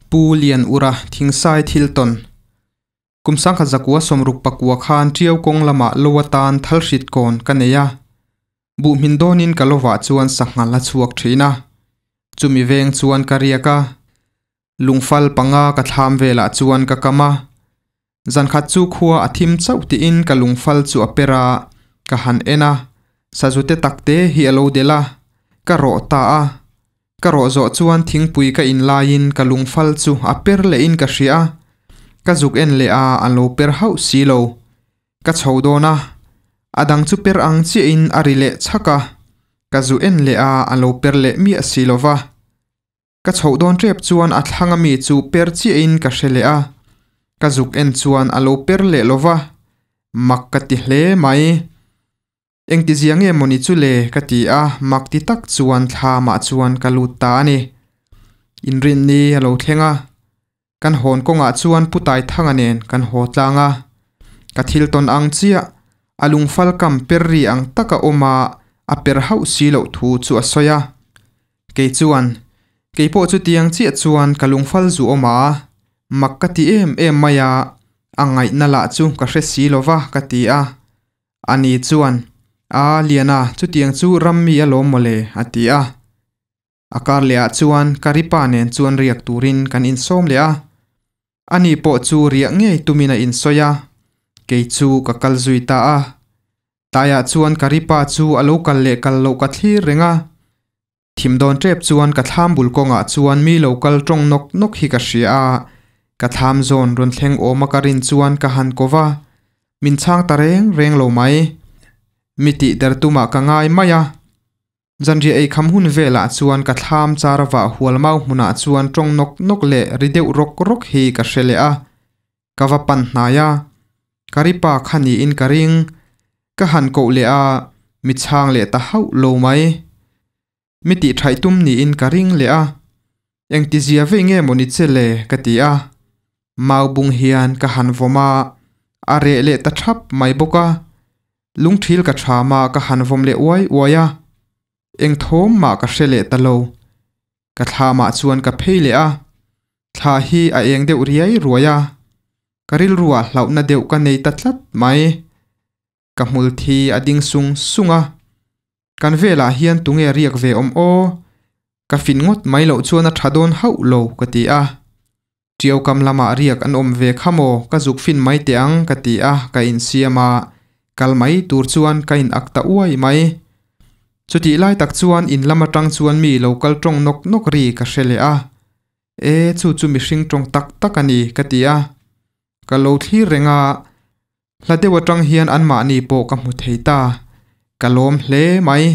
Pu Lian Ura Thingsai thil tawn. Kum 1969 khan Tiau kawng lamah lo atan thal hrit kawn ka nei a. Buh hmin dawnin ka lovah chuan sangha la chhuak thin a. Chumi veng chuan ka riak a. Lungfal panga ka thlam velah chuan ka kam a. Zankhat chu khua a thim chauh tiin ka lungfal chu a per a, ka han en a, sazute takte hi a lo delh a, ka rawh ta a. Ka rawh zawh chuan thingpui ka in laiin ka lungfal chu a per lehin ka hria a, ka zuk en leh a, an lo per hauh si lo. Ka chho dawn a, a dang chu per ang chiahin a ri leh chhak a, ka zu en leh a, an lo per leh miah si lo va. Ka chhoh dawn tep chuan a thlang ami chu per chiahin ka hre leh a, ka zuk en chuan a lo per leh lo va, mak ka ti hle mai. Engtizia nge mawni chu le? ka ti a, mak ti tak chuan thlamah chuan ka lut ta a ni. Inrinni a lo thleng a, kan hawn kawngah chuan Pu Taithanga nen kan haw tlang a. Ka thil tawn ang chiah, a lungfal kam per ri ang taka awm a, a per hauh si loh thu chu a sawi a. Kei chuan, Kei pawh chutiang chiah chuan ka lungfal zu awm a, mak ka ti em em mai a, a ngaihna lah chu ka hre si lo va, ka ti a. Ani chuan, A, Liana, chutiang chu ram mi alawm mawle, a ti a. A kar lehah chuan Karipa nen chuan riak turin kan insawm leh a. Ani pawh chu riah ngei tumin a insawi a, kei chu ka kal zui ta a. Tlaiah chuan Karipa chu a lo kal leh kal loh ka thlir reng a. Thim dawn tep chuan ka thlam bul kawngah chuan mi lo kal tawng nawk nawk hi ka hria a, ka thlam zawn rawn thleng awm a ka rin chuan ka han ko va, min chhang ta reng reng lo mai. Mi tih der tumah ka ngai mai a. Zanriah ei kham hun velah chuan ka thlam char vah hual mau hmunah chuan tawng nawk nawk leh ri deuh rawk rawk hi ka hre leh a, ka va pan hnai a, ka ri pa kha niin ka ring. Ka han koh leh a, mi chhang leh ta hauh lo mai. Mi tih thaih tum niin ka ring leh a, engtizia vei nge maw ni che le ka ti a. Mau bung hian ka han vawm a, a reh leh ta thap mai bawk a. Lungthil ka tham a, ka han vawm leh uai uai a. Eng thawm mah ka hre leh ta lo. Ka thlamah chuan ka phei leh a, thla hi a eng deuh riai ruai a. Ka rilruah hlauhna deuh ka nei ta tlat mai. Ka hmul thi a ding sung sung a, kan velah hian tunge riak ve awm aw? Ka fin ngawt mai loh chuan a tha dawn hauh lo ka ti a. Tiau kam lamah riak an awm ve kha maw ka zuk fin mai teh ang ka ti a, ka insiam a, kal mai tur chuan ka in ak ta uai mai. Chutih lai tak chuan in lam atang chuan mi lo kal tawng nawk nawk ri ka hre leh a, E chu chu mihring tawng tak tak a ni ka ti a. Ka lo thlir reng a, hla deuh atang hian anmahni pawh ka hmu thei ta, ka lawm hle mai.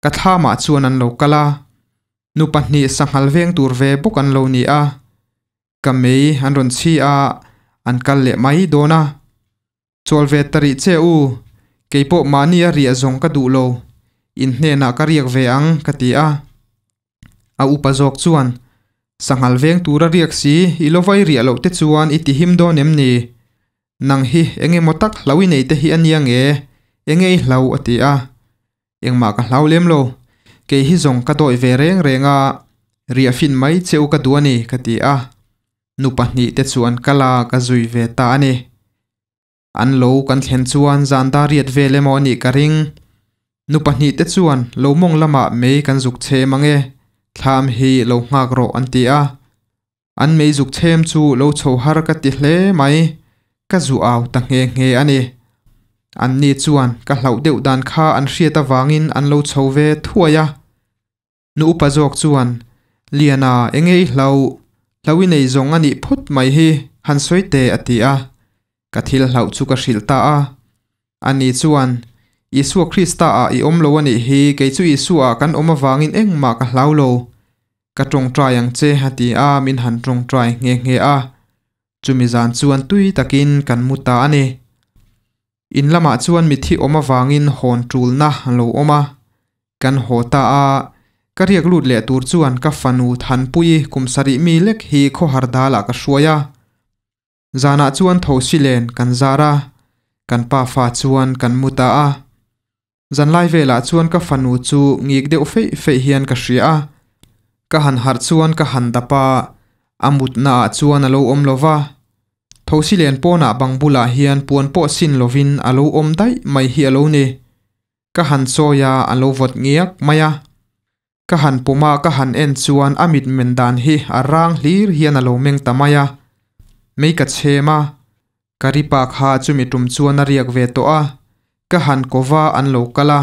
Ka thlamah chuan an lo kal a, nu pahnih sanghal veng tur ve bawk an lo ni a. Ka mei an rawn chhi a, an kal leh mai dawn a. Chawl ve ta rih che u, kei pawh mahni a riah zawng ka duh lo, in hnenah ka riak ve ang ka ti a. A upa zawk chuan, Sanghal veng tura riak si, i lo vai riah loh te chuan i ti him dawn em ni? Nang hi eng emaw tak hlau i nei te hi a nia nge? Enge i hlau? a ti a. Engmah ka hlau lem lo, kei hi zawng ka dawih ve reng reng a, riah fin mai che u ka duh a ni, ka ti a. Nu pahnih te chu an kal a, ka zui ve ta a ni. An lo kan thlen chuan zan dar riat vel emaw a nih ka ring. Nu pahnih te chuan lo mawng lamah mei kan zuk chhem ang e, thlam hi lo nghak rawh an ti a. An mei zuk chhem chu lo chho har ka ti hle mai, ka zu au ta nghe nghe a ni. An ni chuan ka hlauh deuh dan kha an hriat avangin an lo chho ve thuai a. Nu upa zawk chuan, Liana, enge i hlauh? Hlauh i nei zawng a nih phawt mai hi, han sawi teh a ti a. Ka thil hlauh chu ka hrilh ta a. Ani chuan, Isua Krista ah i awm lo a nih hi, kei chu Isua ah kan awm avangin engmah ka hlau lo. Ka tawngtai ang che a ti a, min han tawngtai nghe nghe a. Chumi zan chuan tui takin kan mu ta a ni. In lamah chuan mithi awm avangin hawn tulna a lo awm a. Kan haw ta a, ka riak lut leh tur chuan ka fanu Thanpuii kum sarih mi lek hi khawhar dalah ka hruai a. Zanah chuan thosi len kan zar a, kan pa fa chuan kan mu ta a. Zanlai velah chuan ka fanu chu ngik deuh feih feih hian ka hria a, ka han harh chuan ka han dap a, A mutna ah chuan a lo awm lo va, thosi len pawnah bang bulah hian puan pawh sin lovin a lo awm daih mai hi a lo ni. Ka han chawi a, a lo vawt ngiak mai a. Ka han pawm a, ka han en chuan a mit men dan hi a rang hlir hian a lo meng ta mai a. Mei ka chhem a, ka ri pa kha chumi tum chuan a riak ve tawh a, ka han ko va an lo kal a.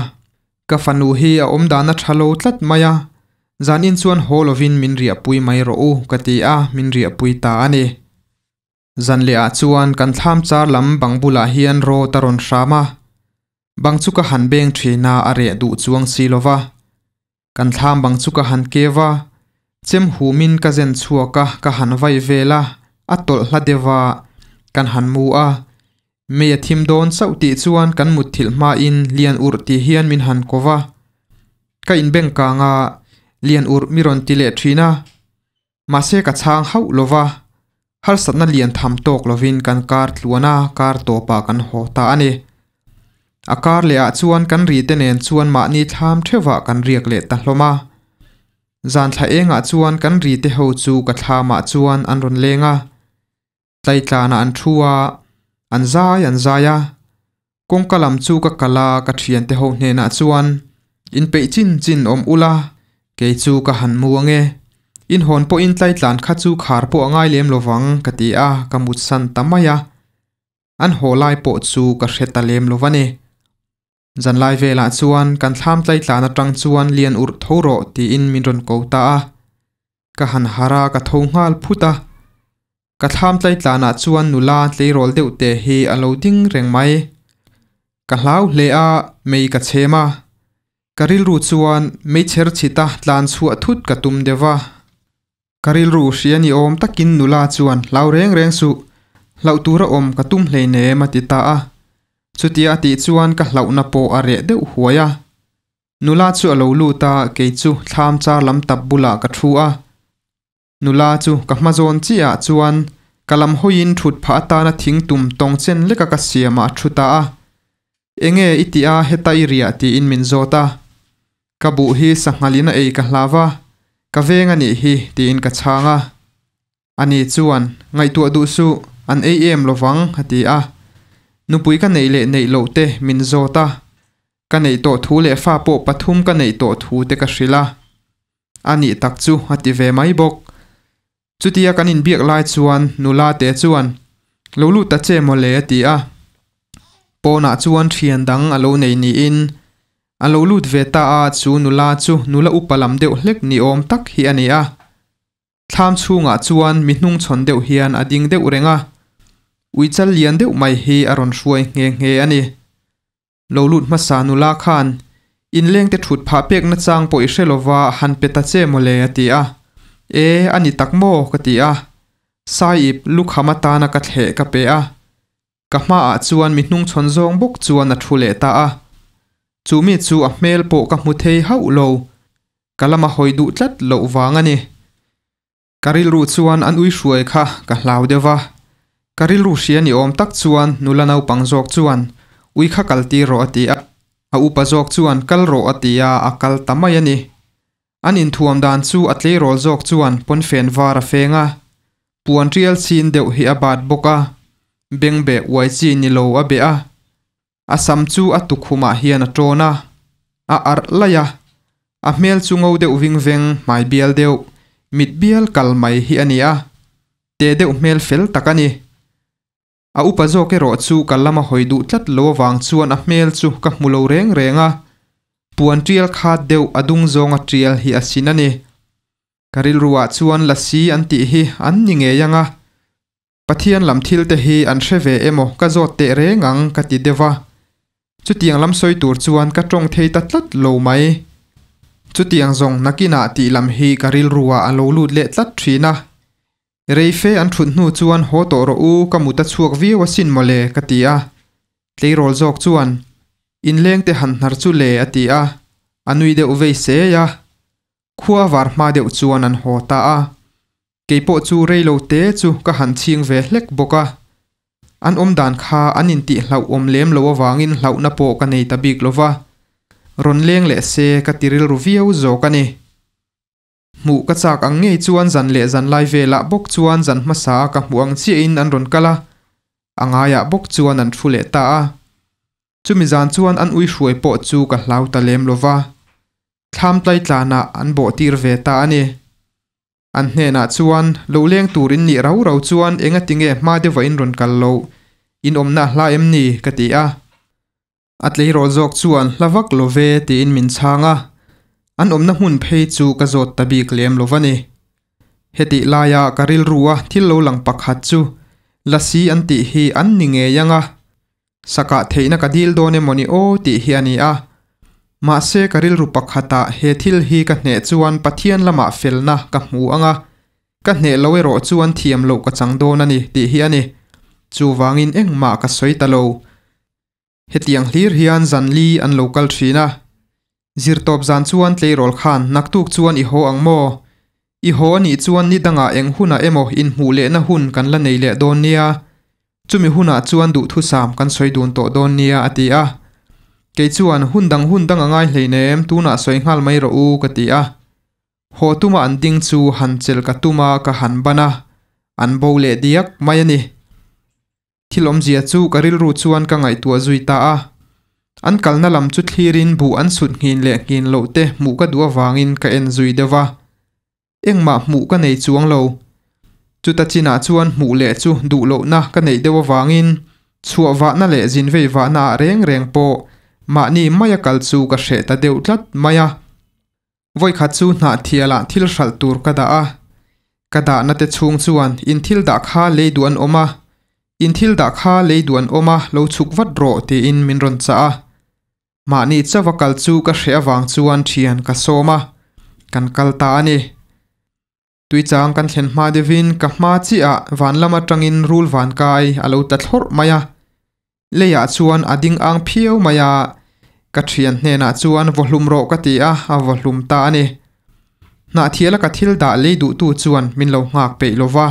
Ka fanu hi a awm dan a tha lo tlat mai a, zanin chuan haw lovin min riahpui mai rawh u ka ti a, min riahpui ta a ni. Zan leh ah chuan kan thlam char lam bang bulah hian rawt a rawn hram a, bang chu ka han beng thin a, a reh duh chuang si lo va. Kan thlam bang chu ka han keu a, chem humin ka zen chhuak a, ka han vai vel a, a tawlh hla deuh a, kan han mu a. Mei a thim dawn chauh tih chuan kan mutthilh hmain lian urh tih hian min han ko va. Ka inbeng kang a, lian urh mi rawn ti leh thin a. Mahse ka chhang hauh lo va, harsatna lian tham tawk lovin kan kar tluan a, kar tawpah kan haw ta a ni. A kar leh ah chuan kan ri te nen chuan mahni thlam theuhah kan riak leh ta hlawm a. Zan thla engah chuan kan ri te ho chu ka thlamah chuan an rawn leng a. Tlaitlanah an thu a, an zai an zai a. Kawngka lam chu ka kal a, ka thiante ho hnenah chuan, Inpeih chin chin awm ula, kei chu ka han mu ange. Inhawn pawhin tlaitlan kha chu khar pawh a ngai lem lovang, ka ti a, ka mutsan ta mai a. An haw lai pawh chu ka hre ta lem lo va ni. Zanlai velah chuan kan thlam tlaitlan atang chuan lian urh tho rawh tiin min rawn ko ta a. Ka han harh a, ka tho nghal phut a. Ka thlam tlaitlanah chuan nula tleirawl deuh te hi a lo ding reng mai. Ka hlau hle a, mei ka chhem a. Ka rilru chuan meichher chhita tlan chhuah thut ka tum deuh va. Ka rilru hria ni awm takin nula chuan hlau reng reng suh, hlauh tura awm ka tum hleinem a ti ta a. Chutia a tih chuan ka hlauhna pawh a reh deuh huai a. Nula chu a lo lut a, kei chu thlam char lam tap bulah ka thu a. Nula chu ka hma zawn chiahah chuan ka lam hawiin thut phah atana thing tum tawng chen leka ka siamah a thu ta a. Enge i tih a heta i riah tiin min zawt a. Ka buh hi sanghalin a ei ka hlau a, ka veng a nih hi tiin ka chhang a. Ani chuan, Ngaihtuah duh suh, an ei em lovang a ti a. Nupui ka neih leh neih loh te min zawt a. Ka neih tawh thu leh fa pawh pathum ka neih tawh thu te ka hrilh a. A nih tak chu a ti ve mai bawk. Chutia kan inbiak lai chuan nula te chuan, Lo lut ta che mawle a ti a. Pawnah chuan thian dang a lo nei niin a lo lut ve ta a, chu nula chu nula upa lam deuh hlek ni awm tak hi a ni a. Thlam chhungah chuan mi hnungchhawn deuh hian a ding deuh reng a, uichal lian deuh mai hi a rawn hruai nghe nghe a ni. Lo lut hmasa nula khan, Inlengte thut phah pek nachang pawh i hre lova han pe ta che mawle a ti a. E, a ni tak maw? ka ti a. Saiip lukham atana ka thleh ka pe a. Ka hmaah chuan mi hnungchhawn zawng bawk chuan a thu leh ta a. Chu mi chu a hmel pawh ka hmu thei hauh lo. Ka lama hawi duh tlat loh vang a ni. Ka rilru chuan an ui hruai kha ka hlau deuh va. Ka rilru hria ni awm tak chuan nula naupang zawk chuan ui kha kal tir rawh a ti a. A upa zawk chuan kal rawh a ti a, a kal ta mai a ni. An inthuam dan chu a tleirawl zawk chuan pawnfen var a feng a, puan tial chin deuh hi a bat bawk a, bengbeh uai chi ni lo a beh a. A sam chu a tukhumah hian a tawn a, a arh laih a. A hmel chu ngo deuh ving veng, hmai bial deuh, mit bial kal mai hi a ni a. Teh deuh hmel fel tak a ni. A upa zawk erawh chu ka lama hawi duh tlat lo avang chuan a hmel chu ka hmu lo reng reng a. Puan tial khat deuh a dung zawnga tial hi a sin a ni. Ka rilruah chuan lasi an tih hi an ni ngei ang a. Pathian lam thil te hi an hre ve emaw ka zawt teh reng ang ka ti deuh a. Chutiang lam sawi tur chuan ka tawng thei ta tlat lo mai. Chutiang zawng nakinah tih lam hi ka rilruah a lo lut leh tlat thin a. Rei fe an thut hnu chuan haw tawh rawh u ka mut a chhuak viau asin mawle ka ti a. Tleirawl zawk chuan inleng te han hnar chu le a ti a, a nui deuh vei sei a. Khua var hma deuh chuan an haw ta a. Kei pawh chu rei lo te chu ka han chhing ve hlek bawk a. An awm dan kha an intih hlauh awm lem lo avangin hlauhna pawh ka nei ta bik lo va. Rawn leng leh se ka ti rilru viau zawk a ni. Hmuh ka chak ang ngei chuan zan leh zan lai velah bawk chuan zan hmasa a ka hmuh ang chiahin an rawn kal a, a ngaiah bawk chuan an thu leh ta a. Chumi zan chuan an ui hruai pawh chu ka hlau ta lem lo va, thlam tlaitlanah an bawh tir ve ta a ni. An hnenah chuan, Lo leng tur in nih rau rau chuan engati nge hma deuhah in rawn kal loh? In awmna a hla em ni? ka ti a. A tleirawl zawk chuan hla vak lo ve tiin min chhang a, an awmna hmun phei chu ka zawt ta bik lem lo va ni. Hetih laia ka rilrua thil lo lang pakhat chu Lasi an tih hi an ni ngei ang a, sakah theihna ka dil dawn emawni aw tih hi a ni a. Mahse ka rilru pakhatah he thil hi ka hneh chuan Pathian lamah felna ka hmu ang a, Ka hneh lo erawh chuan thiam loh ka chang dawn a ni tih hi a ni. Chuvangin engmah ka sawi ta lo. Hetiang hlir hian zan li an lo kal thin a. Zirtawp zan chuan tleirawl khan naktuk chuan i haw ang maw? I haw a nih chuan ni dangah eng hunah emaw inhmuh lehna hun kan la nei leh dawn nia. Chumi hunah chuan duhthusam kan sawi dun tawh dawn nia a ti a. Kei chuan hun dang hun dang a ngai hleinem tunah sawi nghal mai rawh u ka ti a. Haw tuma an ding chu han chelh ka tum a ka han ban a, an bo leh diak mai a ni. Thil awmzia chu ka rilru chuan ka ngaihtuah zui ta a. An kalna lam chu thlirin buh an sut nghin leh nghin loh te hmuh ka duh avangin ka en zui deuh va. Engmah hmuh ka nei chuang lo. Chuta chinah chuan hmuh leh chu duh lohna ka neih deuh avangin chhuah vahna leh zin vei vahna ah reng reng pawh mahni maia kal chu ka hreh ta deuh tlat mai a. Vawikhat chu hnahthialah thil hralh tur ka dah a, ka dahna te chhung chuan in thil dah kha lei duh an awm a, in thil dah kha lei duh an awm a, lo chhuk vat rawh tiin min rawn chah a. Mahni chauha kal chu ka hreh avang chuan thian ka sawm a, kan kal ta a ni. Tuichang kan thlen hma deuhin ka hma chiah van lam atangin rul van kai a lo tla thlawrh mai a. Leiah chuan a ding ang phiau mai a, ka thian hnenah chuan vaw hlum rawh ka ti a, a vaw hlum ta a ni. Hnahthiala ka thil dah lei duhtu chuan min lo nghak peih lo va,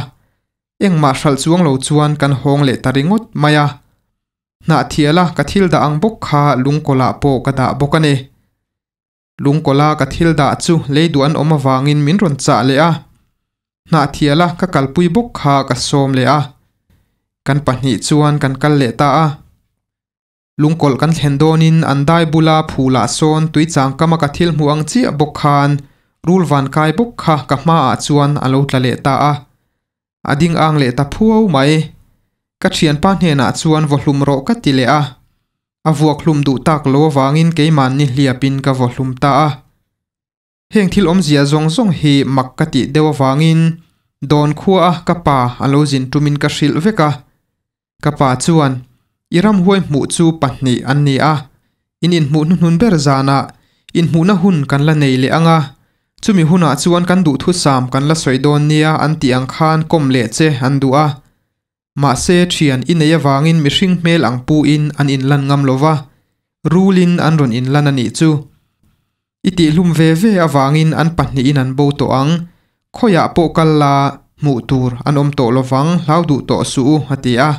engmah hralh chuang lo chuan kan hawng leh ta ringawt mai a. Hnahthiala ka thil dah ang bawk kha lungkawlah pawh ka dah bawk a ni. Lungkawla ka thil dah chu lei duh an awm avangin min rawn chah leh a, Hnahthiala ka kalpui bawk kha ka sawm leh a, kan pahnih chuan kan kal leh ta a. Lungkawlh kan thlen dawnin an dai bula phulah sawn tuichang kama ka thil hmuh ang chiah bawk khan rul van kai bawk kha ka hmaah chuan a lo tla leh ta a, a ding ang leh ta phuau mai. Ka thianpa hnenah chuan vaw hlum rawh ka ti leh a, A vuak hlum duh tak lo avangin keimahni hliapin ka vaw hlum ta a. Heng thil awmzia zawng zawng hi mak ka tih deuh avangin dawn khua a ka pa a lo zin tumin ka hrilh vek a. Ka pa chuan, I ramhuai hmuh chu pahnih an ni a, in inhmuh hnuhnun ber zanah inhmuhna hun kan la nei leh ang a, chumi hunah chuan kan duhthusam kan la sawi dawn nia an tih ang khan kawm leh che an duh a. Mahse, thian i nei avangin mihring hmel ang pu-in an inlan ngam lo va, rulin an rawn inlan a nih chu. I tihlum ve ve avangin an pahnihin an bo tawh ang, khawiah pawh kal la, hmuh tur an awm tawh lovang, hlau duh tawh suh u, a ti a.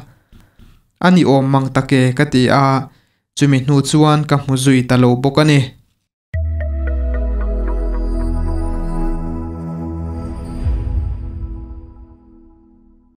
A ni awm mang tak e, ka ti a, chumi hnu chuan ka hmu zui ta lo bawk a ni.